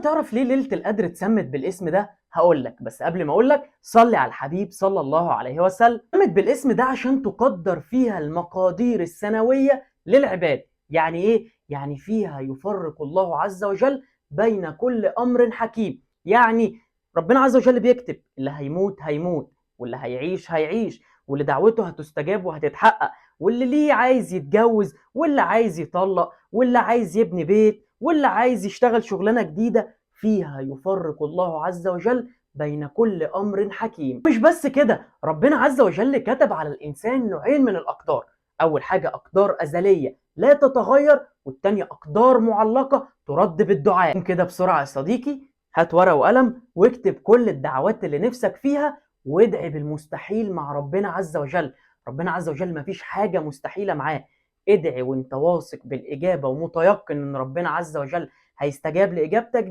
تعرف ليه ليلة القدر اتسمت بالاسم ده؟ هقول لك، بس قبل ما اقول لك صلي على الحبيب صلى الله عليه وسلم. اتسمت بالاسم ده عشان تقدر فيها المقادير السنوية للعباد. يعني ايه؟ يعني فيها يفرق الله عز وجل بين كل امر حكيم. يعني ربنا عز وجل بيكتب اللي هيموت هيموت، واللي هيعيش هيعيش، واللي دعوته هتستجاب وهتتحقق، واللي ليه عايز يتجوز، واللي عايز يطلق، واللي عايز يبني بيت، واللي عايز يشتغل شغلانة جديدة. فيها يفرق الله عز وجل بين كل امر حكيم. مش بس كده، ربنا عز وجل كتب على الانسان نوعين من الاقدار. اول حاجة اقدار ازلية لا تتغير، والتانية اقدار معلقه ترد بالدعاء. كده بسرعة يا صديقي، هات ورقة وقلم واكتب كل الدعوات اللي نفسك فيها، وادعي بالمستحيل مع ربنا عز وجل. ربنا عز وجل مفيش حاجة مستحيلة معاه. ادعي وانت واثق بالاجابة ومتيقن ان ربنا عز وجل هيستجاب لاجابتك دي.